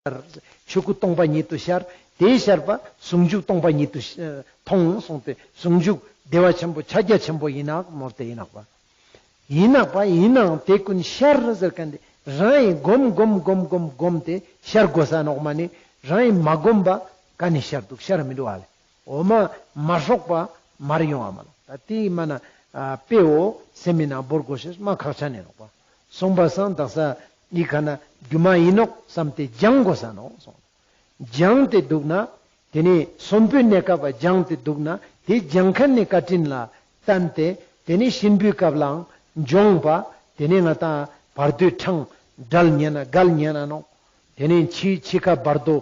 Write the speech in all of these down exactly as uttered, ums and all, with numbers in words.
ཤར། ཆོས་སྐུ་སྟོང་པ་ཉིད་དུ་ཤར། དེའི་ཤར་པ་ཟུང་འཇུག་སྟོང་པ་ཉིད་དུ་མཐོང་གསུངས་ཏེ། ཟུང་འཇུག་བདེ་བ་ཆེན་པོ་ཕྱག་རྒྱ་ཆེན་པོ་ཡིན་ནོག་མོལ་ཏེ་ཡིན་ནོག་པ། ཡིན་ནོག་པ། ཡིན་ནའང་དེ་ཀུན་ཤར་ཟེར་མཁན་དེ་རང་ཡིན་སྒོམ་སྒོམ་སྒོམ་སྒོམ་སྒོམ་སྟེ་ཤར་དགོས་ས་ནོག་མ་ནི། རང་ཡིན་མ་སྒོམ་པ་ག་ནས་ཤར་འདུག་ཤར་མི་འདུག་ཨ་ལེ། འོ་མ་མ་ཧྲོག་པ་མར་ཡོང་བ་མ་ནོག་ད་དེ་མ་ན་ཨ་དཔེའོ་སེམས་མི་ནང་བོར་དགོས་ཤེས་མ་ཁག་ཆ་ནས་ནོག་པ། སོང་པ་སང་དག་ས་འི་ཁ་ན་སྒྱུ་མ་ཡིན་ནོག་བསམ་སྟེ་སྦྱང་དགོས་ས་ནོག་སོང་། སྦྱང་སྟེ་འདུག་ན། དེ་ནས་གསོན་པོའི་གནས་སྐབས་སྦྱང་སྟེ་འདུག་ན། དེ་སྦྱང་མཁན་ནི་བཀའ་དྲིན་ལ་བརྟེན་ཏེ། དེ་ནས་གཤིན་པོའི་སྐབས་ལའང་འབྱོངས་པ། དེ་ནས་ང་ཏང་བར་དོའི་འཕྲང་བྲལ་ཉན་ན་བརྒལ་ཉན་ན་ནོག་དེ་ནས་འཆི་འཆི་ཁ་བར་དོ།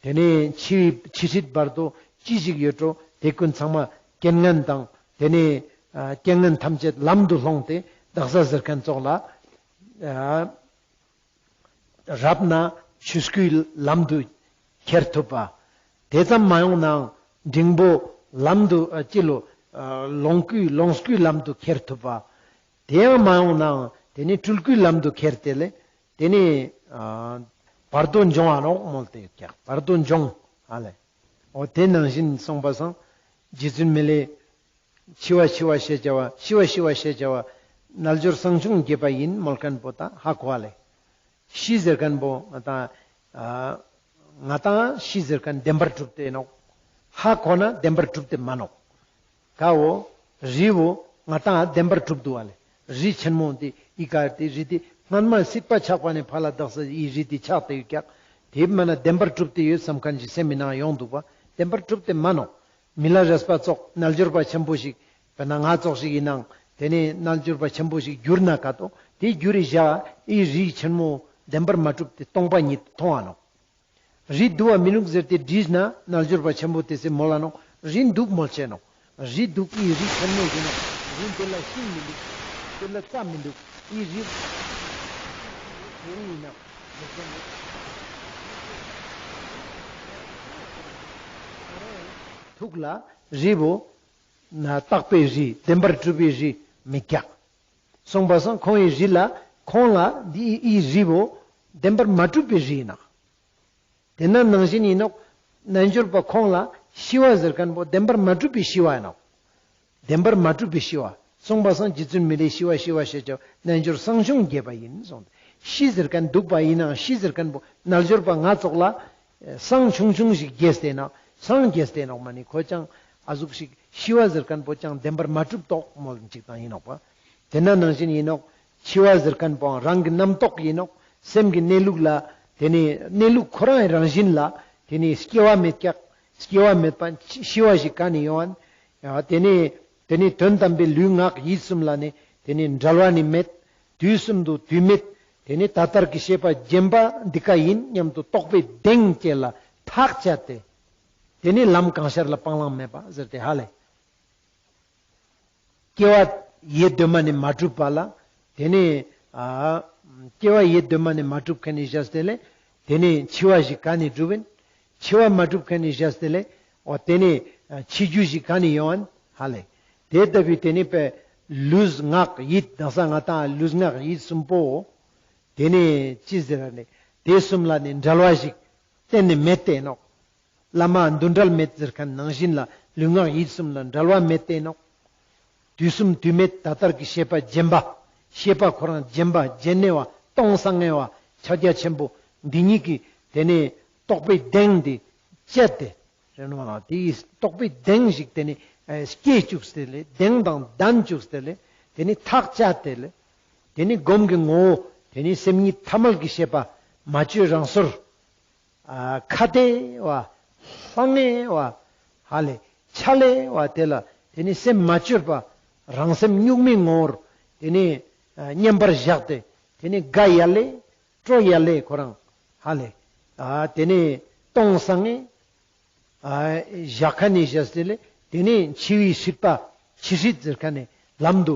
དེ་ནས་འཆི་འཆི་སྲིད་བར་དོ་ཅི་ཞིག་ཡོད་འགྲོ། དེ་ཀུན་ཚང་མ་རྐྱེན་ངན་དང་། དེ་ནས་ཨ་རྐྱེན་ངན་ཐམས་ཅད་ལམ་དུ་སློང་སྟེ་དག་ས་ཟེར་མཁན་ཙོགས་ལ། ཨ་རབ་ན་ཆོས་སྐུའི་ལམ་དུ་ཁྱེར་ཐུབ་པ། དེ་ཙམ་མ་ཡོང་ནའང་འབྲིང་པོ་ལམ་དུ་ཨ་ཅི་ལོ། ཨ་ལོངས་སྐུའི་ལོངས་སྐུའི་ལམ་དུ་ཁྱེར་ཐུབ་པ། དེ་ཡང་མ་ཡོང་ནའང་དེ་ནི་སྤྲུལ་སྐུའི་ལམ་དུ་ཁྱེར་ཏེ་ལེ། དེ་ནི་ཨ་བར་དོ་འབྱོངས་ཨ་ནོག་མོལ་ཏེ་ཡོད་ཀྱག་བར་དོ་འབྱོངས་ཨ་ལེ། འོ་དེ་ནང་བཞིན་སོང་པ་སང་རྗེ་བཙུན་མི་ལས། འཆི་བ་འཆི་བ་ཞེས་བྱ་བ། ཤི་བ་ཤི་བ་ཞེས་བྱ་བ། རྣལ་འབྱོར་སངས་ཆུང་རྒྱས་པ་ཡིན་མོལ་མཁན་པོ་ད་ཧ་གོ་བ་ལེ། ཤི་ཟེར་མཁན་པོ་ང་ཏང་ཨ་ང་ཏང་ཤི་ཟེར་མཁན་བདེན་པར་གྲུབ་སྟེ་ནོག་ཧ་གོ་ན་བདེན་པར་གྲུབ་སྟེ་མ་ནོག་ཀ་བོ་རི་བོ་ང་ཏང་བདེན་པར་གྲུབ་འདུག་བ་ལེ། རི་ཆེན་མོ་འདི་ཨི་ཀ་དེ་རི་དེ་སྔན་མ་སྲིད་པ་ཆགས་པ་ནས་ཕར་ལ་དག་ས་ཨི་རི་དེ་ཆགས་ཏེ་ཡོད་ཀྱག་དེ་མ་ན་བདེན་པར་གྲུབ་སྟེ་ཡོད་བསམ་མཁན་ཞིག་སེམས་མི་ནང་ཡོང་འདུག་པ། བདེན་པར་གྲུབ་སྟེ་མ་ནོག་མི་ལ་རས་པ་ཙོགས་རྣལ་འབྱོར་པ་ཆེན་པོ་ཞིག་དཔེར་ན་ང་ཙོགས་ཤིག་ཡིན་ནའང་དེ་ནས་རྣལ་འབྱོར་པ་ཆེན་པོ་ཞིག་གྱུར་ན་ཀ་ཏོ་དེ་གྱུར་རི་བཞག་ཨི་རི་ཆེན་མོ་བདེན་པར་མ་གྲུབ་སྟེ་སྟོང་པ་ཉིད་མཐོང་བ་ནོག་རི་འདུག་པ་མི་ནུག་ཟེར་ཏེ་དྲིས་ན་རྣལ་འབྱོར་པ་ཆེན་པོ་དེ་ཚེ་མོལ་ལ་ནོག་རི་འདུག་མོལ་ཆེ་ནོག་རི་འདུག་ཨི་རི་ཆེན་མོ་ཡིན་ནོག་རི་དེ་ལ་ཤིང་མི་འདུག་དེ་ལ་རྩྭ་མི་འདུག་ཨི་རི་དེ་རི་ཡིན་ནོག་ཐུགས་ལ་རི་བོ་ན་རྟག་པའི་རི་བདེན་པར་གྲུབ་པའི་རི་མི་རྒྱག་སོང་པ་སང་ཁོང་ཡི་རི་ལ་ཁོང་ལ་འདི་ཨི་རི་བོ་བདེན་པར་མ་གྲུབ་པའི་རི་ཡིན་ནོག་དེ་ན་ནང་བཞིན་ཡིན་ནོག་རྣལ་འབྱོར་པ་ཁོང་ལ་ཤི་བ་ཟེར་མཁན་པོ་བདེན་པར་མ་གྲུབ་པའི་ཤི་བ་ཡིན་ནོག་བདེན་པར་མ་གྲུབ་པའི་ཤི་བ། སོང་པ་སང་རྗེ་བཙུན་མི་ལས་ཤི་བ་ཤི་བ་ཞེས་བྱ་བ་རྣལ་འབྱོར་སངས་ཆུང་རྒྱས་པ་ཡིན་གསུངས་ཏེ། ཤི་ཟེར་མཁན་འདུག་པ་ཡིན་ནའང་ཤི་ཟེར་མཁན་པོ་རྣལ་འབྱོར་པ་ང་ཙོགས་ལ་སངས་ཆུང་ཆུང་ཞིག་རྒྱས་ཏེ་ནོག་སངས་རྒྱས་ཏེ་ནོག་མ་ནི་ཁོ་ཅང་ཨ་ཟུག་ཞིག་ཤི་བ་ཟེར་མཁན་པོ་ཅང་བདེན་པར་མ་གྲུབ་ཏོག་མོལ་ཅིག་དང་ཡིན་ནོག་པ། དེ་ན་ནང་བཞིན་ཡིན་ནོག་འཆི་བ་ཟེར་མཁན་པོའང་རང་གི་རྣམ་རྟོག་ཡིན་ནོག་སེམས་ཀྱི་གནས་ལུགས་ལ་དེ་ནི་གནས་ལུགས་ཁོ་རང་གི་རང་བཞིན་ལ་དེ་ནི་སྐྱེ་བ་མེད་ཀྱག་སྐྱེ་བ་མེད་པ་ཤི་བ་ཞིག་ག་ནས་ཡོང་ཨན། ཡང་དེ་ནི་དེ་ནི་དོན་དམ་པའི་ལུས་ངག་ཡིད་གསུམ་ལ་ནི་དེ་ནི་འབྲལ་བ་ནི་མེད། དུས་གསུམ་དུ་དུས་མེད། དེ་ནི་ད་ལྟར་གྱི་ཤེས་པ་རྗེན་པ་འདི་ཀ་ཡིན་སྙམ་དུ་རྟོག་པའི་གདེང་བསྐྱེད་ལ་ཐག་བཅད་དེ། དེ་ནི་ལམ་གང་ཤར་ལ་སྤང་བླང་མེད་པ་ཟེར་ཏེ་ཧ་ལེ། སྐྱེ་བ་ཡེ་གདོད་མ་ནས་མ་གྲུབ་པ་ལ། དེ་ནས་ཨ་སྐྱེ་བ་ཡེ་གདོད་མ་ནས་མ་གྲུབ་མཁན་ནི་བཞག་སྟེ་ལེ། དེ་ནས་འཆི་བ་ཞིག་ག་ནས་གྲུབ་ཨིན། འཆི་བ་མ་གྲུབ་མཁན་ནི་བཞག་སྟེ་ལེ། འོ་དེ་ནས་ཨ་འཆི་རྒྱུ་ཞིག་ག་ནས་ཡོང་ཨིན་ཧ་ལེ། དེ་ལྟ་བུའི་དེ་ནས་པའི་ལུས་ངག་ཡིད་དག་ས་ང་ཏང་ལུས་ངག་ཡིད་གསུམ་པོ། དེ་ནས་ཅི་ཟེར་ར་ནས་དེ་གསུམ་ལ་ནི་འབྲལ་བ་ཞིག་གཏན་ནས་མེད་དེ་ནོག་བླ་མ་འདུ་འབྲལ་མེད་ཟེར་མཁན་ནང་བཞིན་ལ་ལུས་ངག་ཡིད་གསུམ་ལ་འབྲལ་བ་མེད་དེ་ནོག་དུས་གསུམ་དུས་མེད་ད་ལྟར་གྱི་ཤེས་པ་རྗེན་པ། ཤེས་པ་ཁོ་རང་རྗེན་པ་རྗེན་ནེ་བ་སྟོང་སང་ངེ་བ་ཕྱག་རྒྱ་ཆེན་པོ་འདི་ཉིད་ཀྱི་དེ་ནས་རྟོག་པའི་གདེང་འདི་བཅད་དེ། རེ་ནོ་ལ་དེའི་རྟོག་པའི་གདེང་ཞིག་དེ་ནས་སྐྱེ་བཅུག་སྟེ་ལེ། གདེང་དང་ལྡན་བཅུག་སྟེ་ལེ། དེ་ནས་ཐག་བཅད་དེ་ལེ། དེ་ནས་སྒོམ་གྱི་ངོ་བོ་དེ་ནས་སེམས་ཉིད་ཐ་མལ་གྱི་ཤེས་པ་མ་བཅོས་རང་སོར། ཨ་ཁ་ཏེ་བ། ལྷང་ངེ་བ། ཧ་ལེ། ཆ་ལེ་བ་དེ་ལ་དེ་ནི་སེམས་མ་བཅོས་པ་རང་སེམས་གཉུག་མའི་ངོ་བོར་དེ་ནི་ཨ་མཉམ་པར་བཞག་སྟེ་དེ་ནི་དགའ་ཡ་ལེ་སྤྲོ་ཡ་ལེ་ཁོ་རང་ཧ་ལེ། ཨ་དེ་ནི་སྟོང་སང་ངེ་ཨ་བཞག་ཁ་ནས་བཞག་སྟེ་ལེ་དེ་ནི་འཆི་བའི་སྲིད་པ་འཆི་སྲིད་ཟེར་ཁ་ནས་ལམ་དུ་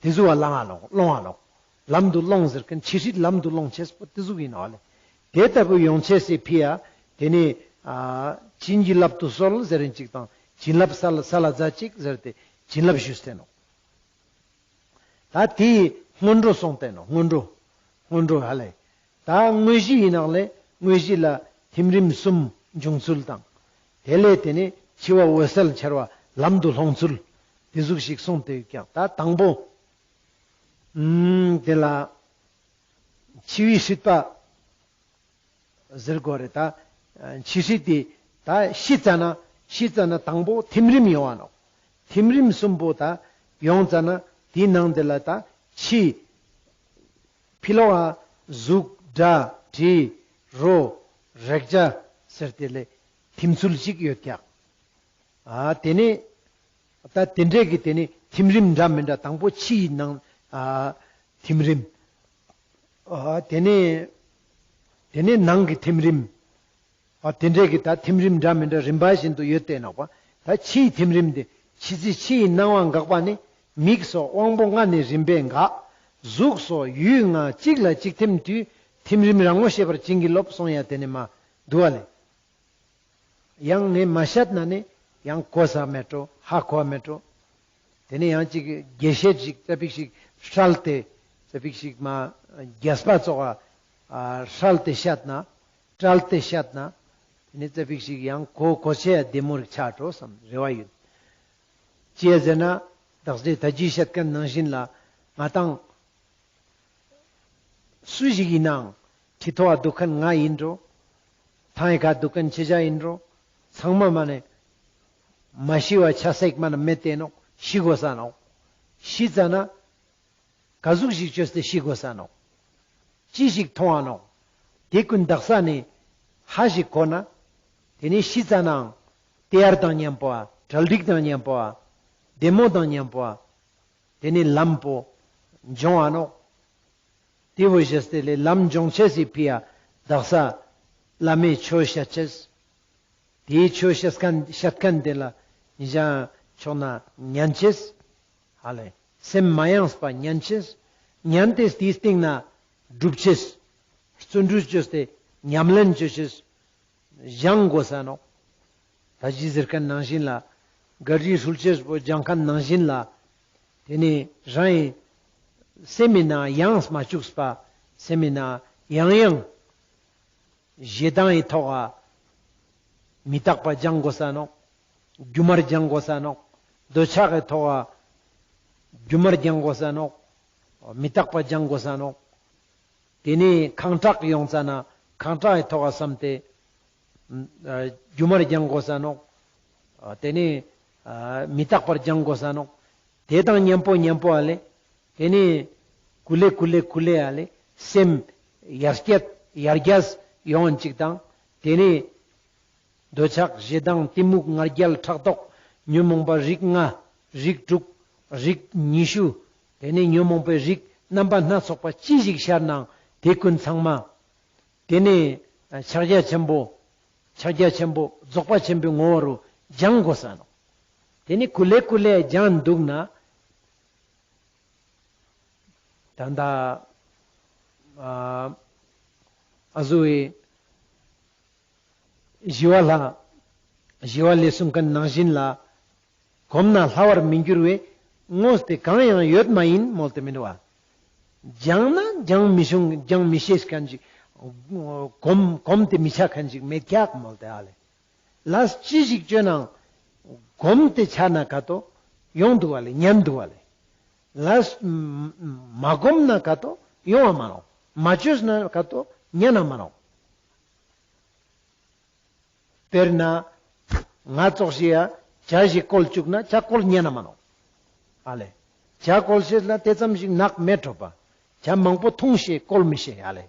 དེ་ཟུག་བ་ལང་ང་ནོག་ལོང་ང་ནོག་ལམ་དུ་ལོང་ཟེར་མཁན་འཆི་སྲིད་ལམ་དུ་ལོང་ཅེས་པོ་དེ་ཟུག་ཡིན་ནོག་ལེ། དེ་ལྟ་བུ་ཡོང་ཅེས་སི་ཕི་ཡ་དེ་ནི་ཨ་བྱིན་གྱིས་བརླབ་ཏུ་གསོལ་ཟེར་རིན་ཅིག་དང་བྱིན་རླབས་ས་ལ་ས་ལ་ཛ་ཅིག་ཟེར་ཏེ་བྱིན་རླབས་ཞུས་ཏེ་ནོག་ད་དེའི་སྔོན་འགྲོ་སོང་སྟེ་ནོག་སྔོན་འགྲོ་སྔོན་འགྲོ་ཧ་ལེ། ད་དངོས་གཞི་ཡིན་ནོག་ལེ། དངོས་གཞི་ལ་ ཐིམ་རིམ་གསུམ་འབྱུང་ཚུལ་དང་། དེ་ལས་དེ་ནས་འཆི་བ་འོད་གསལ་འཆར་བ་ལམ་དུ་ལྷོང་ཚུལ། དེ་ཟུག་ཞིག་གསུངས་ཏེ་ཡོད་ཀྱག། ད་དང་པོ། ཨུམ། དེ་ལ་འཆི་བའི་སྲིད་པ་ཟེར་དགོས་རེད་ད། འཆི་སྲིད་དེ་ད་ཤི་ཙ་ན་ཤི་ཙ་ན་དང་པོ་ཐིམ་རིམ་ཡོང་བ་ནོག། ཐིམ་རིམ་གསུམ་པོ་ད་ཡོང་ཙ་ན་དེའི་ནང་དེ་ལ་ད་ཕྱི་ཕྱི་ལོགས་ལ་གཟུགས་སྒྲ་དྲི་རོ་རེག་བྱ་ཟེར་དེ་ལས་ཐིམ་ཚུལ་ཞིག་ཡོད་ཀྱག། ཨ་དེ་ནས་ད་དེ་འདྲས་ཀྱི་དེ་ནས་ཐིམ་རིམ་འདྲ་མི་འདྲ། དང་པོ་ཕྱི་ཡི་ནང་ཨ་ཐིམ་རིམ། ཨ་དེ་ནས་དེ་ནས་ནང་གི་ཐིམ་རིམ། ཨ་དེ་འདྲས་ཀྱི་ད་ཐིམ་རིམ་འདྲ་མི་འདྲ་རིམ་པ་བཞིན་དུ་ཡོད་དེ་ནོག་པ། ད་ཕྱིའི་ཐིམ་རིམ་དེ་ཕྱི་ཚེ་ཕྱི་ཡི་སྣང་བ་འགག་པ་ནི། མིག་སོགས་དབང་པོ་ལྔ་ནི་རིམ་པས་འགག། གཟུགས་སོགས་ཡུལ་ལྔ་གཅིག་ལ་གཅིག་ཐིམ་དུས། ཐིམ་རིམ་རང་ངོ་ཤེས་པར་བྱིན་གྱིས་རློབས། གསུངས་ཡ་དེ་ནས་མ་འདུག་པ་ལེ། ཡང་ངས་མ་བཤད་ན་ནི་ཡང་གོ་ས་མེད་འགྲོ། ཧ་གོ་བ་མེད་འགྲོ། དེ་ནས་ཡང་ཅིག་དགེ་བཤེས་ཤིག་ཙ་པིག་ཞིག་ཧྲལ་ཏེ་ཙ་པིག་ཞིག་མ་རྒྱས་པ་ཙོགས་ཨ་ཧྲལ་ཏེ་བཤད་ན་བཀྲལ་ཏེ་བཤད་ན་དེ་ནས་ཙ་པིག་ཞིག་ཡང་གོ་གོ་ཆེ་ཡ་བདེ་མོ་རིག་ཆགས་འགྲོ་བསམ་རེ་བ་ཡོད། ཅི་ཡ་ཟེར་ན་བདག་ཅེ་ད་ཅི་བཤད་མཁན་ནང་བཞིན་ལ་ང་དང་སུ་ཞིག་ཡིན་ནའང་ཁྲི་ཐོག་ག་འདུག་མཁན་ང་ཡིན་འགྲོ། ཐང་ཡི་ཁ་འདུག་མཁན་ཁྱེད་ཅག་ཡིན་འགྲོ། ཚང་མ་མ་ནས་མ་ཤི་བ་ཆ་སྲེག་མ་ན་མེད་དེ་ནོག། ཤི་དགོས་ས་ནོག། ཤི་ཙ་ན་ག་ཟུག་ཞིག་བཅོས་ཏེ་ཤི་དགོས་ས་ནོག། ཅི་ཞིག་མཐོང་བ་ནོག། དེ་ཀུན་དག་ས་ནས་ཧ་ཞིག་གོ་ན་དེ་ནས་ཤི་ཙ་ནའང་ཏེ་ཡར་དང་མཉམ་པོ་ཨ་གྲ་སྒྲིག་དང་མཉམ་པོ་ཨ་བདེ་མོ་དང་མཉམ་པོ་ཨ་དེ་ནས་ལམ་པོ་འབྱོང་བ་ནོག། དེ་བོ་ཞེས་ཏེ་ལས་ལམ་འབྱོང་ཆེས་སི་ཕི་ཡ་དག་ས་བླ་མའི་ཆོས་བཤད་ཆེས། དེའི་ཆོས་བཤད་མཁན་བཤད་མཁན་དེ་ལ་ཉན་ཆོག་ན་ཉན་ཆེས། ཧ་ལེ། སེམས་མ་ཡེངས་པ་ཉན་ཆེས། ཉན་ཏེ་དེའི་སྟེང་ན་སྒྲུབ་ཆེས། བརྩོན་འགྲུས་བཅོས་ཏེ་ཉམས་ལེན་བཅོ་ཆེས། སྦྱང་དགོས་ས་ནོག། ད་ཅི་ཟེར་མཁན་ནང་བཞིན་ལ་གར་རི་ཧྲུལ་ཆེས་པོ་སྦྱང་མཁན་ནང་བཞིན་ལ་དེ་ནས་རང་ཡི་སེམས་མི་ནང་ཡེངས་མ་བཅུག་པ་སེམས་མི་ནང་ཡང་ཡང་ཞེ་སྡང་ཡི་ཐོག་ག་མི་རྟག་པ་སྦྱང་དགོས་ས་ནོག། སྒྱུ་མར་སྦྱང་དགོས་ས་ནོག། འདོད་ཆགས་ཀྱི་ཐོག་ག་སྒྱུ་མར་སྦྱང་དགོས་ས་ནོག། མི་རྟག་པ་སྦྱང་དགོས་ས་ནོག། དེ་ནས་ཁེངས་དྲེགས་ཡོང་ཙ་ན་ཁེངས་དྲེགས་ཀྱི་ཐོག་ག་བསམ་སྟེ་ཨ་སྒྱུ་མར་སྦྱང་དགོས་ས་ནོག། ཨ་དེ་ནས་ཨ་མི་རྟག་པར་སྦྱང་དགོས་ས་ནོག། དེ་དང་མཉམ་པོ་མཉམ་པོ་ཨ་ལེ། དེ་ནས་ཀུ་ལེ་ཀུ་ལེ་ཀུ་ལེ་ཨ་ལེ་སེམས་ཡར་རྒྱས་ཡར་རྒྱས་ཡོང་ཅིག་དང་། དེ་ནས་འདོད་ཆགས་ཞེ་སྡང་གཏི་མུག་ང་རྒྱལ་ཕྲག་དོག་ཉོན་མོངས་པ་རིགས་ལྔ་རིགས་དྲུག་རིགས་ཉི་ཤུ། དེ་ནས་ཉོན་མོངས་པའི་རིགས་རྣམ་པ་སྣ་ཚོགས་པ་ཅི་ཞིག་ཤར་ནའང་དེ་ཀུན་ཚང་མ་དེ་ནས་ཕྱག་རྒྱ་ཆེན་པོ་ཕྱག་རྒྱ་ཆེན་པོ་རྫོགས་པ་ཆེན་པོའི་ངོ་བོ་རུ་སྦྱང་དགོས་ས་ནོག། དེ་ནས་ཀུ་ལེ་ཀུ་ལེ་སྦྱང་འདུག་ན། ད་ལྟ་ཨ་ཨ་ཟུ་བའི་ཞི་བ་ལྷ་ཞི་བ་ལྷས་གསུངས་མཁན་ནང་བཞིན་ལ་གོམས་ན་སླ་བར་མི་འགྱུར་བའི་དངོས་དེ་གང་ཡང་ཡོད་མ་ཡིན་མོལ་ཏེ་མི་འདུག་བ། སྦྱང་ན་སྦྱང་མི་ཤེས་སྦྱང་མི་ཤེས་མཁན་ཞིག། གོམས་གོམས་ཏེ་མི་ཆ་མཁན་ཞིག་མེད་ཀྱག་མོལ་ཏེ་ཨ་ལེ། ལས་ཅི་ཞིག་བཅོས་ནའང་གོམས་ཏེ་ཆ་ན་ག་ཏོ་ཡོང་འདུག་བ་ལེ། ཉན་འདུག་བ་ལེ། ལས་མ་གོམས་ན་ག་ཏོ་ཡོང་བ་མ་ནོག། མ་བཅོས་ན་ག་ཏོ་ཉན་ན་མ་ནོག། དཔེར་ན་ང་ཙོགས་ཤིག་ཡ་ཇ་ཞིག་བསྐོལ་བཅུག་ན་ཇ་བསྐོལ་ཉན་ན་མ་ནོག། ཨ་ལེ། ཇ་བསྐོལ་ཤེས་ལ་དེ་ཙམ་ཞིག་ནག་མེད་འགྲོ་པ། ཇ་མང་པོ་འཐུང་ཤེས་བསྐོལ་མི་ཤེས་ཨ་ལེ།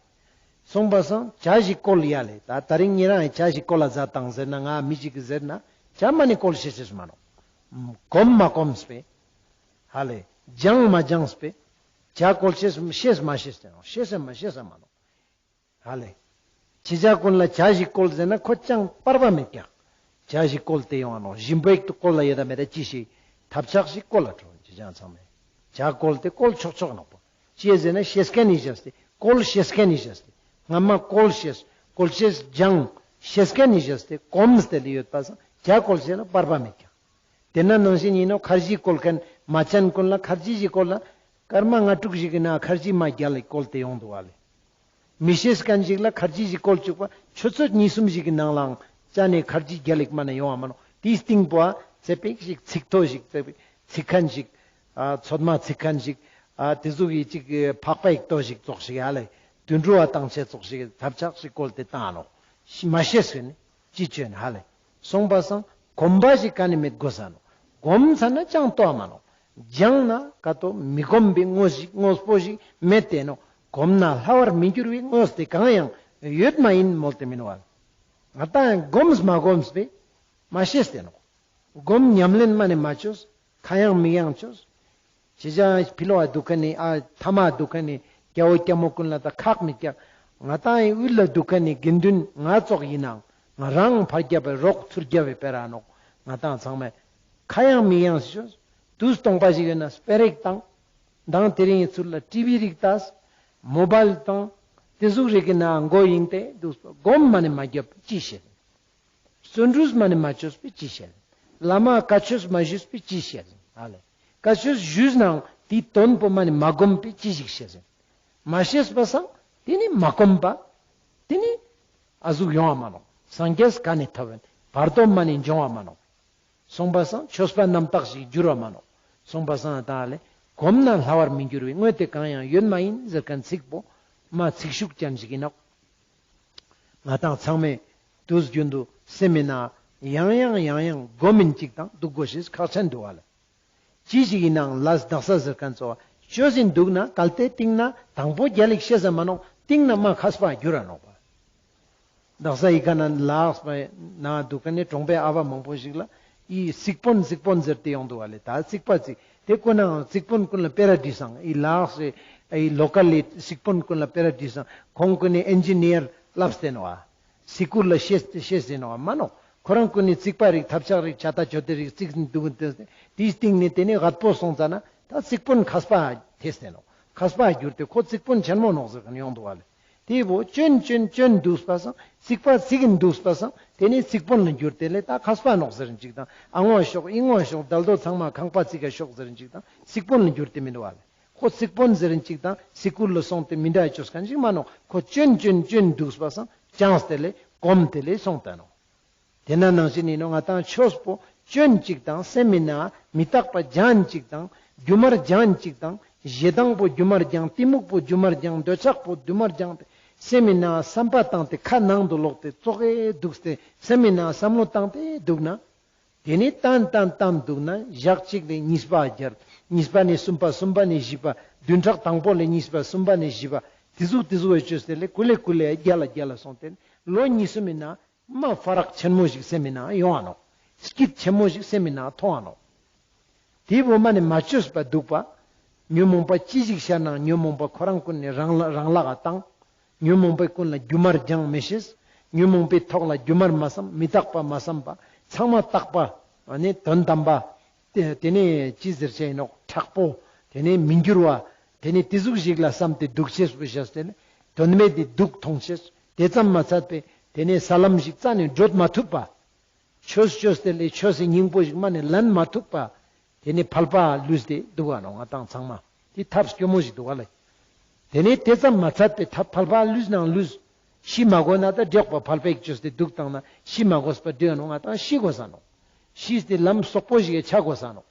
སོང་པ་སང་ཇ་ཞིག་བསྐོལ་ཡ་ལེ། ད་ད་རིང་ཉེ་རང་ཡི་ཇ་ཞིག་བསྐོལ་ལ་ཛད་དང་ཟེར་ན་ང་མི་ཞིག་གི་ཟེར་ན་ཇ་མ་ནི་བསྐོལ་ཤེས་ཤེས་མ་ནོག། གོམས་མ་གོམས་པས། ཧ་ལེ། སྦྱང་མ་སྦྱངས་པས། ཇ་བསྐོལ་ཤེས་ཤེས་མ་ཤེས་ཏེ་ནོག། ཤེས་ས་མ་ཤེས་ས་མ་ནོག། ཧ་ལེ། ཁྱེད་ཅག་ཀུན་ལ་ཇ་ཞིག་བསྐོལ་ཟེར་ན་ཁོ་ཅང་བར་པ་མེད་ཀྱག། ཇ་ཞིག་བསྐོལ་ཏེ་ཡོང་ང་ནོག། ཞིམ་པོ་ཞིག་ཏུ་བསྐོལ་ལ་ཡོད་ད་མེད་ད་ཅི་ཞིག་ཐབས་ཆག་ཞིག་བསྐོལ་ལ་འགྲོ། ཁྱེད་ཅག་ཚང་མས་ཇ་བསྐོལ་ཏེ་བསྐོལ་ཆོག་ཆོག་ནོག་པོ། ཅི་ཟེར་ན་ཤེས་མཁན་ནི་བཞག་སྟེ་བསྐོལ་ཤེས་མཁན་ནི་བཞག་སྟེ་སྔ་མ་བསྐོལ་ཤེས་བསྐོལ་ཤེས་སྦྱང་ཤེས་མཁན་ནི་བཞག་སྟེ་གོམས་ཏེ་ལ་ཡོད་པ་སང་ཇ་བསྐོལ་ཟེར་ན་བར་པ་མེད་ཀྱག། དེ་ན་ནང་བཞིན་ཡིན་ནོག། ཁར་ཇི་བསྐོལ་མཁན་མ་ཅན་ཀུན་ལ་ཁར་ཇི་ཞིག་བསྐོལ་ལ་སྐར་མ་ལྔ་དྲུག་ཞིག་གི་ནང་ཁར་ཇི་མ་རྒྱལ་ལ་བསྐོལ་ཏེ་ཡོང་འདུག་བ་ལེ། མི་ཤེས་མཁན་ཞིག་ལ་ཁར་ཇི་ཞིག་བཀོལ་བཅུག་པ་ཆུ་ཚོད་གཉིས་གསུམ་ཞིག་གི་ནང་ལའང་ཅ་ནེ་ཁར་ཇི་རྒྱལ་ལ་ཞིག་མ་ནེ་ཡོང་བ་མ་ནོག། དེའི་སྟེང་པོ་ཨ་ཙེ་པིག་ཞིག་ཚིག་ཐོ་ཞིག་ཙེ་པིག་ཚིག་མཁན་ཞིག་ཨ་ཚོད་མ་ཚིག་མཁན་ཞིག་ཨ་དེ་ཟུག་གི་ཅིག་ཕག་པའི་ཐོ་ཞིག་ཙོགས་ཤིག་ཧ་ལེ་དུད་འགྲོ་བ་བཏང་ཆེ་ཙོགས་ཤིག་ཐབས་ཆག་ཞིག་བཀོལ་ཏེ་བཏང་ནོག། མ་ཤེས་ཟེར་ནི་ཅི་ཅོ་ཨིན་ཧ་ལེ། སོང་པ་སང་གོམས་པ་ཞིག་ག་ནེ་མེད་དགོས་ས་ནོག། གོམས་ས་ན་ཅང་ལྟོ་མ་ནོག། སྦྱངས་ན་ཀ་ཏོ་མི་གོམས་པའི་དངོས་ཤིག་དངོས་པོ་ཞིག་མེད་དེ་ནོག། གོམས་ན་སླ་བར་མི་འགྱུར་བའི་དངོས་དེ་གང་ཡང་ཡོད་མ་ཡིན་མོལ་ཏེ་མིན་བ། ང་ཏང་གོམས་མ་གོམས་པས་མ་ཤེས་ཏེ་ནོག། གོམས་ཉམས་ལེན་མ་ནེ་མ་ཅོས། ཁ་ཡང་མིག་ཡང་ཅོས། ཅི་ཅང་ཕི་ལོག་ག་འདུག་མཁན་ནི་ཨ་ཐ་མ་འདུག་མཁན་ནི་རྒྱལ་བོ་རྒྱལ་མོ་ཀུན་ལ་ད་ཁག་མི་རྒྱག། ང་ཏང་ཡི་དབུས་ལ་འདུག་མཁན་ནི་དགེ་འདུན་ང་ཙོགས་ཡིན་ནའང་ང་རང་ཕར་རྒྱབ་པའི་རོགས་ཚུར་རྒྱབ་པའི་སྤེ་ར་ནོག། ང་ཏང་ཚང་མས་ཁ་ཡང་མིག་ཡང་ཅོས། དུས་སྟོང་པ་ཞིག་ཡོད་ན་སྤེ་ར་ཞིག་བཏང་། མདང་དེ་རིང་ཚུར་ལ་ཊི་ཝི་རིག་ལྟས། མོ་བཱའིལ་བཏང་། དེ་ཟུག་རིག་གི་ན་མགོ་ཡིན་ཏེ་དུས་གོམས་མ་ནེ་མ་རྒྱབ་ཅི་ཤེས། བརྩོན་འགྲུས་མ་ནེ་མ་ཅོས་པས་ཅི་ཤེས། བླ་མ་བཀའ་ཆོས་མ་ཞུས་པས་ཅི་ཤེས། ཧ་ལེ། བཀའ་ཆོས་ཞུས་ནའང་དེའི་དོན་པོ་མ་ནེ་མ་གོམས་པས་ཅི་ཞིག་ཤེས། མ་ཤེས་པ་སང་དེ་ནི་མ་གོམས་པ། དེ་ནི་ཨ་ཟུག་ཡོང་བ་མ་ནོག། སངས་རྒྱས་ག་ནེ་ཐོབ་ཡིན། བར་དོ་མ་ནེ་འབྱུང་བ་མ་ནོག། སོང་པ་སང་ཆོས་པ་རྣམ་དག་ཞིག་འགྱུར་བ་མ་ནོག། སོང་པ་སང་ད་ལེ་གོམས་ན་སླ་བར་མི་འགྱུར་བའི་དངོས་དེ་གང་ཡང་ཡོད་མ་ཡིན་ཟེར་མཁན་ཚིག་པོ་མ་ཚིག་ཤུགས་ཅན་ཞིག་ཡིན་ནོག། ང་ཏང་ཚང་མས་དུས་རྒྱུན་དུ་སེམས་མི་ནང་ཡང་ཡང་ཡང་ཡང་སྒོམ་མིན་ཅིག་དང་འདུག་དགོས་ཤེས་ཁག་ཆེན་འདུག་བ་ལེ། ཅི་ཞིག་ཡིན་ནའང་ལས་དག་ས་ཟེར་མཁན་ཚོ་བ་ཅོས་ཟིན་འདུག་ན་གལ་ཏེ་སྟིང་ན་དང་པོ་རྒྱལ་ལ་ཞིག་ཤེས་ས་མ་ནོག། སྟིང་ན་མ་མཁས་པ་འགྱུར་ར་ནོག་པ། དག་ས་ཡི་ག་ན་ལགས་པ་ན་འདུག་མཁན་ནི་གྲོང་པའི་ཨ་བ་མང་པོ་ཞིག་ལ་ཨི་རྩིག་དཔོན་རྩིག་དཔོན་ཟེར་ཏེ་ཡོང་འདུག་བ་ལེ། ད་རྩིག་པ་རྩིག་དེ་ཀུན་ནའང་རྩིག་དཔོན་ཀུན་ལ་སྤེ་ར་བྲིས་སང་ཨི་ལགས་སེ་ཨི་ལོ་ཀལ་ལི་རྩིག་དཔོན་ཀུན་ལ་སྤེ་ར་བྲིས་སང་ཁོང་ཀུན་ནི་ཨིན་ཇི་ནི་ཡར་ལབས་ཏེ་ནོག་ཨ། སི་ཀུར་ལ་ཤེས་ཤེས་ཟིན་ནོག་མ་ནོག། ཁོ་རང་ཀུན་ནི་རྩིག་པ་རིག་ཐབས་ཆག་རིག་ཆ་ད་ཆོ་དེ་རིག་རྩིག་ཟིན་འདུག་དེ་དེའི་སྟེང་ནས་དེ་ནས་རྒད་པོ་སོང་ཙ་ན་ད་རྩིག་དཔོན་མཁས་པ་ཐེས་ཏེ་ནོག། མཁས་པ་གྱུར་ཏེ་ཁོ་རྩིག་དཔོན་ཆེན་མོ་ནོག་ཟེར་མཁན་ཡོང་འདུག་བ་ལེ། དེ་བོ་ཅོན་ཅོན་ཅོན་འདུག་པ་སང་རྩིག་པ་རྩིག་གིན་འདུག་པ་སང་དེ་ནས་རྩིག་དཔོན་ལ་གྱུར་ཏེ་ལེ་ད་མཁས་པ་ནོག་ཟེར་རིན་ཅིག་དང་ཨ་ངོ་ཤོག་ཨི་ངོ་ཤོག་དལ་དོ་ཚང་མ་ཁང་པ་རྩིག་ག་ཤོག་ཟེར་རིན་ཅིག་དང་རྩིག་དཔོན་ལ་གྱུར་ཏེ་མི་འདུག་བ་ལེ། ཁོ་རྩིག་དཔོན་ཟེར་རིན་ཅིག་དང་སི་ཀུར་ལ་སོང་སྟེ་མི་འདྲ་ཅོས་མཁན་ཞིག་མ་ནོག། ཁོ་ཅོན་ཅོན་ཅོན་འདུག་པ་སང་ཅང་སྟེ་ལེ་གོམས་ཏེ་ལེ་སོང་ཏེ་ནོག། དེ་ན་ནང་བཞིན་ཡིན་ནོག། ང་ཏང་ཆོས་པོ་ཅོན་ཅིག་དང་སེམས་མི་ནང་མི་རྟག་པ་སྦྱང་ཅིག་དང་རྒྱུ་མར་སྦྱང་ཅིག་དང་ཞེ་སྡང་པོ་རྒྱུ་མར་སྦྱང་གཏི་མུག་པོ་རྒྱུ་མར་སྦྱང་འདོད་ཆགས་པོ་རྒྱུ་མར་སྦྱང་སྟེ་སེམས་མི་ནང་བསམ་པ་བཏང་སྟེ་ཁ་ནང་དུ་ལོག་སྟེ་ཙོག་གེ་འདུག་སྟེ་སེམས་མི་ནང་བསམ་བློ་བཏང་སྟེ་འདུག་ན། དེ་ནས་ཏན་ཏན་ཏན་འདུག་ན་ཞག་གཅིག་ལས་གཉིས་པ་རྒྱལ། གཉིས་པ་ནས་གསུམ་པ། གསུམ་པ་ནས་བཞི་པ། བདུན་ཕྲག་དང་པོ་ལས་གཉིས་པ། གསུམ་པ་ནས་བཞི་པ། དེ་ཟུག་དེ་ཟུག་བའི་ཅོས་ཏེ་ལས་ཀུ་ལེ་ཀུ་ལེ་རྒྱལ་ལ་རྒྱལ་ལ་སོང་སྟེ་ལོ་གཉིས་གསུམ་མི་ནང་མ་ཕ་རག་ཆེན་མོ་ཞིག་སེམས་མི་ནང་ཡོང་བ་ནོག། སྐྱིད་ཆེན་མོ་ཞིག་སེམས་མི་ནང་ཐོང་བ་ནོག། དེ་བོ་མ་ནས་མ་ཅོས་པ་འདུག་པ། ཉོན་མོངས་པ་ཅི་ཞིག་ཤར་ནའང་ཉོན་མོངས་པ་ཁོ་རང་ཀུན་ནས་རང་ལ་རང་ལག་ག་བཏང་། ཉོན་མོངས་པའི་ཀུན་ལ་རྒྱུ་མར་སྦྱང་མི་ཤེས། ཉོན་མོངས་པའི་ཐོག་ལ་རྒྱུ་མར་མ་བསམ། མི་རྟག་པ་མ་བསམ་པ། ཚང་མ་རྟག་པ། ཨ་ནི་དོན་དམ་པ། དེ་དེ་ནས་ཅི་ཟེར་ཆ་ཡིན་ནོག། མཁྲེགས་པོ། དེ་ནས་མི་འགྱུར་བ། དེ་ནས་དེ་ཟུག་ཞིག་ལ་བསམ་སྟེ་འདུག་ཅེས་པོ་བཞག་སྟེ་ནི་དོན་མེད་དེ་འདུག་མཐོང་ཅེས། དེ་ཙམ་མ་ཚད་པའི་དེ་ནས་ས་ལམ་ཞིག་རྩ་ནས་བགྲོད་མ་ཐུབ་པ། ཆོས་ཅོས་ཏེ་ལས་ཆོས་སི་སྙིང་པོ་ཞིག་མ་ནས་ལེན་མ་ཐུབ་པ། དེ་ནས་ཕལ་པ་ལུས་ཏེ་འདུག་ག་ནོག། ང་ཏང་ཚང་མ་དེ་ཐབས་སྐྱོ་མོ་ཞིག་འདུག་ག་ལེ། དེ་ནས་དེ་ཙམ་མ་ཚད་པའི་ཐབས་ཕལ་པ་ལུས་ནའང་ལུས། ཤི་མ་དགོས་ན་ད་འགྲིག་པ། ཕལ་པ་ཞིག་ཅོས་ཏེ་འདུག་བཏང་ན་ཤི་མ་དགོས་པ་འགྲིག་ག་ནོག། ང་ཏང་ཤི་དགོས་ས་ནོག། ཤི་སྟེ་ལམ་སོག་པོ་ཞིག་གི་ཆ་དགོས་ས་ནོག།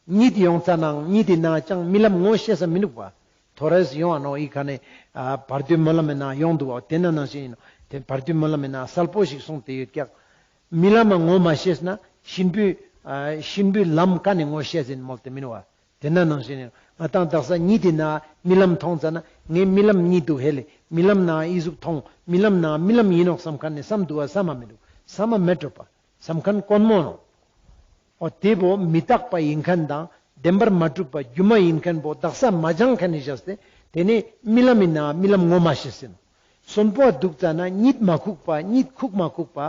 གཉིད་ཡོང་ཙ་ནའང་གཉིད་དེ་ནང་ཅང་རྨི་ལམ་ངོ་ཤེས་ས་མི་འདུག་པ། ཐོ་རེས་ཡོང་བ་ནོག། ཨི་ཁ་ནས་ཨ་བར་དོའི་སྨོན་ལམ་མི་ནང་ཡོང་འདུག་པ། དེ་ན་ནང་བཞིན་ཡིན་ནོག། དེ་བར་དོའི་སྨོན་ལམ་མི་ནང་གསལ་པོ་ཞིག་གསུངས་ཏེ་ཡོད་ཀྱག། རྨི་ལམ་ངོ་མ་ཤེས་ན་གཤིན་པོའི་ཨ་གཤིན་པོའི་ལམ་ག་ནས་ངོ་ཤེས་ཡིན་མོལ་ཏེ་མིན་བ། དེ་ན་ནང་བཞིན་ཡིན་ནོག། ང་ཏང་དག་ས་གཉིད་དེ་ན་རྨི་ལམ་མཐོང་ཙ་ན་ངའི་རྨི་ལམ་གཉིད་འདུག་ཧེ་ལེ། རྨི་ལམ་ནང་ཨི་ཟུག་མཐོང་། རྨི་ལམ་ནང་རྨི་ལམ་ཡིན་ནོག་བསམ་མཁན་ནི་བསམ་འདུག་པ། བསམ་མ་མི་འདུག། བསམ་མ་མེད་འགྲོ་པ། བསམ་མཁན་དཀོན་མོ་ནོག། འོ་དེ་བོ་མི་རྟག་པ་ཡིན་མཁན་དང་བདེན་པར་མ་གྲུབ་པ་སྒྱུ་མ་ཡིན་མཁན་བོ་དག་ས་མ་སྦྱང་མཁན་ནི་བཞག་སྟེ་དེ་ནས་རྨི་ལམ་ཡིན་ན་རྨི་ལམ་ངོ་མ་ཤེས་ཟིན། གསོན་པོ་འདུག་ཙ་ན་གཉིད་མ་ཁུག་པ། གཉིད་ཁུག་མ་ཁུག་པ།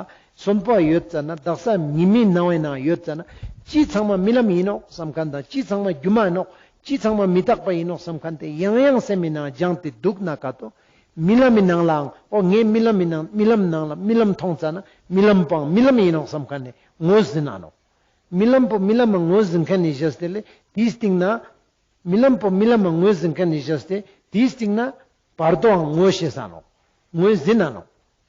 གསོན་པོ་ཡོད་ཙ་ན་དག་ས་ཉི་མའི་སྣང་བའི་ནང་ཡོད་ཙ་ན་ཅི་ཚང་མ་རྨི་ལམ་ཡིན་ནོག་བསམ་མཁན་དང་ཅི་ཚང་མ་སྒྱུ་མ་ཡིན་ནོག། ཅི་ཚང་མ་མི་རྟག་པ་ཡིན་ནོག་བསམ་མཁན་དེ་ཡང་ཡང་སེམས་མི་ནང་སྦྱངས་ཏེ་འདུག་ན་ཀ་ཏོ། རྨི་ལམ་མི་ནང་ལའང་འོ་ངའི་རྨི་ལམ་མི་ནང་རྨི་ལམ་ནང་ལ་རྨི་ལམ་མཐོང་ཙ་ན་རྨི་ལམ་པོའང་རྨི་ལམ་ཡིན་ནོག་བསམ་མཁན་ནི་ངོས་ཟིན་ན་ནོག། རྨི་ལམ་པོ་རྨི་ལམ་མ་ངོས་ཟིན་མཁན་ནི་བཞག་སྟེ་ལེ་དེའི་སྟེང་ན། རྨི་ལམ་པོ་རྨི་ལམ་མ་ངོས་ཟིན་མཁན་ནི་བཞག་སྟེ་དེའི་སྟེང་ན། བར་དོའང་ངོ་ཤེས་ས་ནོག། ངོས་ཟིན་ན་ནོག།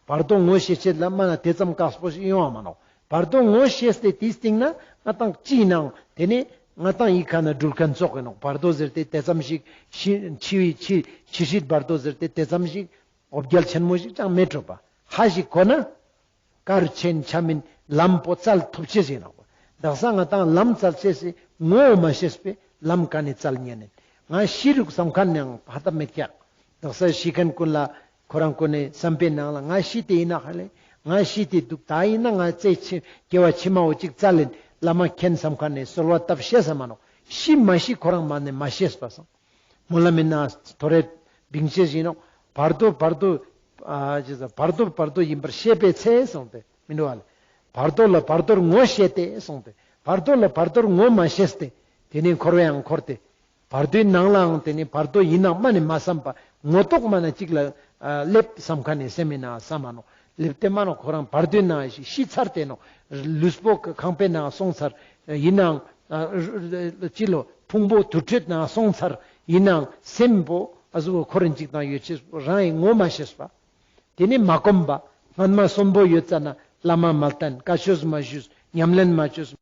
བར་དོ་ངོ་ཤེས་ཆེད་ལ་མ་ན་དེ་ཙམ་དཀགས་པོ་ཞིག་ཡོང་བ་མ་ནོག། བར་དོ་ངོ་ཤེས་ཏེ་དེའི་སྟེང་ན་ང་ཏང་ཅི་ནང་དེ་ནས་ང་ཏང་ཡི་ཁ་ན་འགྲུལ་མཁན་ཙོགས་ཡིན་ནོག། བར་དོ་ཟེར་ཏེ་དེ་ཙམ་ཞིག་ཕྱི་ཕྱི་ཕྱི་ཕྱི་བཤད་བར་དོ་ཟེར་ཏེ་དེ་ཙམ་ཞིག་འོ་བརྒྱལ་ཆེན་མོ་ཞིག་ཅང་མེད་འགྲོ་པ། ཧ་ཞིག་གོ་ན། གར་ཆེན་ཆ་མིན་ལམ་པོ་བཙལ་ཐུབ་ཅེས་ཡིན་ནོག། དག་ས་ང་ཏང་ལམ་བཙལ་ཅེས་སི་ངོ་བོ་མ་ཤེས་པའི་ལམ་ག་ནས་བཙལ་ཉན་ནས། ང་ཤི་རུག་བསམ་མཁན་ནའང་ཧ་ད་མེད་ཀྱག། དག་ས་ཤི་མཁན་ཀུན་ལ་ཁོ་རང་ཀུན་ནས་བསམ་པའི་ནང་ལ་ང་ཤི་སྟེ་ཡིན་ན་ཧ་ལས། ང་ཤི་སྟེ་འདུག། ད་ཡིན་ན་ང་ཚེ་ཕྱི་སྐྱེ་བ་ཕྱི་མ་བོ་ཅིག་བཙལ་ལེན་བླ་མ་མཁྱེན་བསམ་མཁན་ནས་གསོལ་བ་བཏབ་ཤེས་ས་མ་ནོག། ཤི་མ་ཤི་ཁོ་རང་མ་ནས་མ་ཤེས་པ་སང་། སྨོན་ལམ་མི་ན་ཐོ་རེ་བིང་ཅེས་ཡིན་ནོག། བར་དོ་བར་དོ་ཨ་ཅེས་བར་དོ་བར་དོ་ཡིན་པར་ཤེས་པའི་ཚེ་གསུངས་ཏེ་མི་འདུག་བ་ལེ། བར་དོ་ལ་བར་དོར་ངོ་ཤེས་ཏེ་གསུངས་ཏེ། བར་དོ་ལ་བར་དོར་ངོ་མ་ཤེས་ཏེ། དེ་ནས་འཁོར་བའང་འཁོར་ཏེ། བར་དོའི་ནང་ལའང་དེ་ནས་བར་དོ་ཡིན་ནང་མ་ནས་མ་བསམ་པ། ངོ་ཐོག་མ་ན་གཅིག་ལ་ཨ་སླེབས་བསམ་མཁན་ནས་སེམས་མི་ན་བསམ་མ་ནོག། སླེབས་ཏེ་མ་ནོག། ཁོ་རང་བར་དོའི་ནང་ཤི་ཤི་ཚར་ཏེ་ནོག། ལུས་པོ་ཁང་པའི་ནང་སོང་ཚར། ཡིན་ནའང་ཨ་ཅི་ལོ་ཕུང་པོ་དུར་ཁྲོད་ནང་སོང་ཚར། ཡིན་ནའང་སེམས་པོ་ཨ་ཟུག་ཁོ་རང་གཅིག་དང་ཡོད་ཅེས་པོ་རང་ཡིན་ངོ་མ་ཤེས་པ། དེ་ནས་མ་གོམས་པ། སྔན་མ་གསོན་པོ་ཡོད་ཙ་ན་བླ་མ་མ་བསྟེན། བཀའ་ཆོས་མ་ཞུས། ཉམས་ལེན་མ་བཅོས།